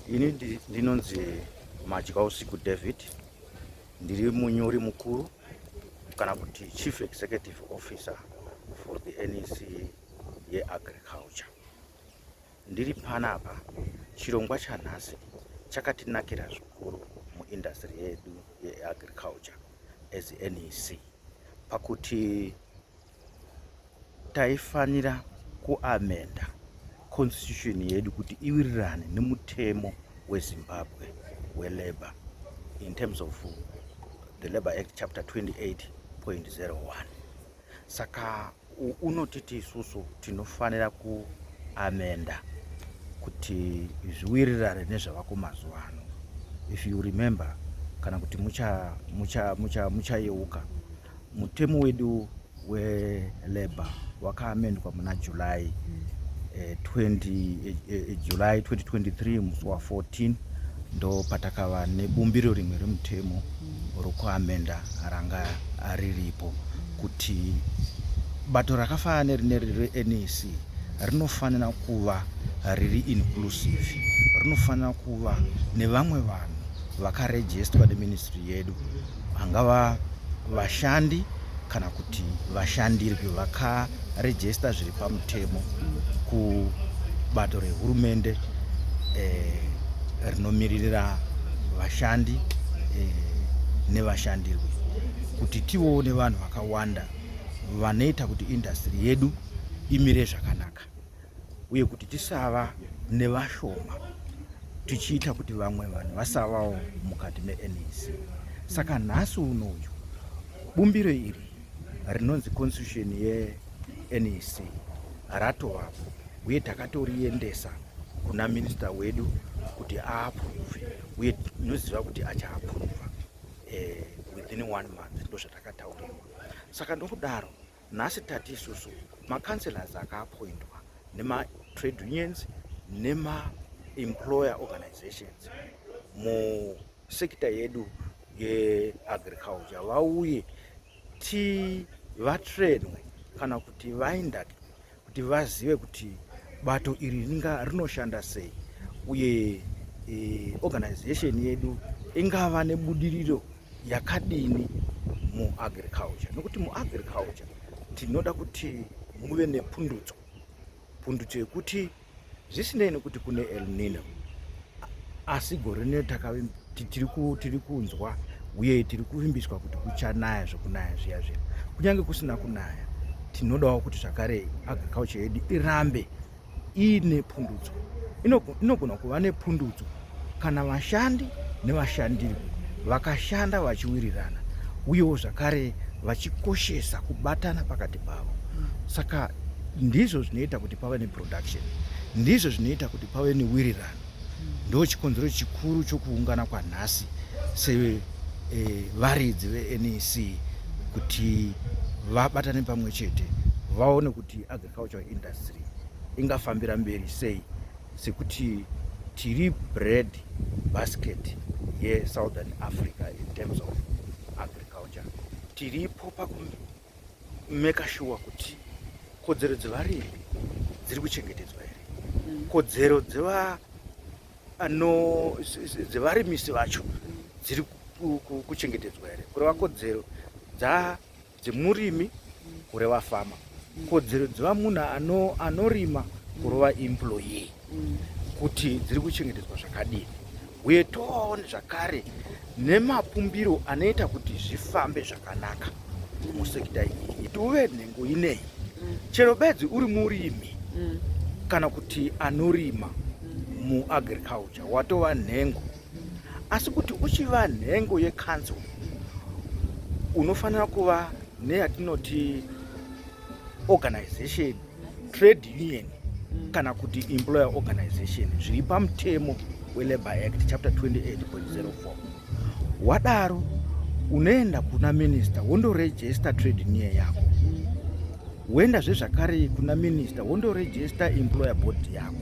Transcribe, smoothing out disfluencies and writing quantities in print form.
Ini ndinonzi Madyausiku David, ndiri munyori mukuru kana kuti Chief Executive Officer for the NEC yeAgriculture. Ndiri panapa, chirongwa chanhasi chakatinakira zvikuru muindustry yedu yeagriculture as NEC, pakuti taifanira kuamenda constitution yedu kuti iwirirane nemutemo weZimbabwe welabor in terms of the Labour Act chapter 28.01. Saka unotiti isusu tinofanira kuamenda kuti zviwirirane nezvavako mazuva ano. If you remember, kana kuti muchayeuka, mutemo wedu welabor wakaamendwa muna July 20, July 2023, musi wa14, ndo patakava nebumbiro rimwe remutemo rokuamenda ranga riripo, kuti bato rakafanana nerineri reNEC rinofanira kuva riri inclusive, rinofanira kuva nevamwe vanhu vakarejestwa neministry yedu, angava vashandi kana kuti vashandirwi vakarejesta zviri pamutemo kubato rehurumende rinomiririra vashandi nevashandirwi, kuti tivewo nevanhu vakawanda vanoita kuti industry yedu imire zvakanaka, uye kuti tisava nevashoma tichiita kuti vamwe vanhu vasavawo mukati meNEC. Saka nhasi unoyu bumbiro iri rinonzi constitution yeNEC ratovapo, uye takatoriendesa kuna minista wedu kuti aapprove, uye tinoziva kuti achaapprova within one month, ndo zvatakataurirwa. Saka nokudaro nhasi tati isusu macouncillors akaappointwa nematrade unions nemaemployer organizations musector yedu yeagriculture vauye tivatrainwe kana kuti vainductwe, kuti vazive kuti bato iri rinoshanda sei, uye organization yedu ingava nebudiriro yakadini muagriculture. Nokuti muagriculture tinoda kuti muve nepundutso, pundutso yekuti zvisinei nekuti kune El Nino, asi gore rino tiri kunzwa uye tiri kuvimbiswa kuti kuchanaya zvokunaya zviya zviya. Kunyange kusina kunaya, tinodawo kuti zvakare agriculture yedu irambe iine pundutso. Inogona kuva nepundutso kana vashandi nevashandirwi vakashanda vachiwirirana, uyewo zvakare vachikoshesa kubatana pakati pavo. Saka ndizvo zvinoita kuti pave neproduction, ndizvo zvinoita kuti pave newirirano. Ndo chikonzero chikuru chokuungana kwanhasi sevaridzi veNEC, kuti vabatane pamwe chete, vaone kuti agricultural industry ingafambira mberi sei, sekuti tiri bread basket yeSouthern Africa in terms of agriculture. Tiripo pakumeka sure kuti kodzero dzevarimi dziri kuchengetedzwa here, kodzero dzevarimisi vacho dziri kuchengetedzwa here, kureva kodzero dzemurimi, kureva farmer, kodzero dzevamunhu anorima, kureva employee, kuti dziri kuchengetedzwa zvakadini, uye tovawo zvakare nemapumbiro anoita kuti zvifambe zvakanaka musector iyi. Kuti uve nhengo inei, chero bedzi uri murimi kana kuti anorima muagriculture, watova nhengo. Asi kuti uchiva nhengo yecouncil, unofanira kuva neyatinoti organization, trade union kana kuti employer organization, zviri pamutemo weLabour Act chapter 28.04. Wadaro, unoenda kuna minista wondorejesta trade union yako, woendazve zvakare kuna minista wondorejesta employer board yako.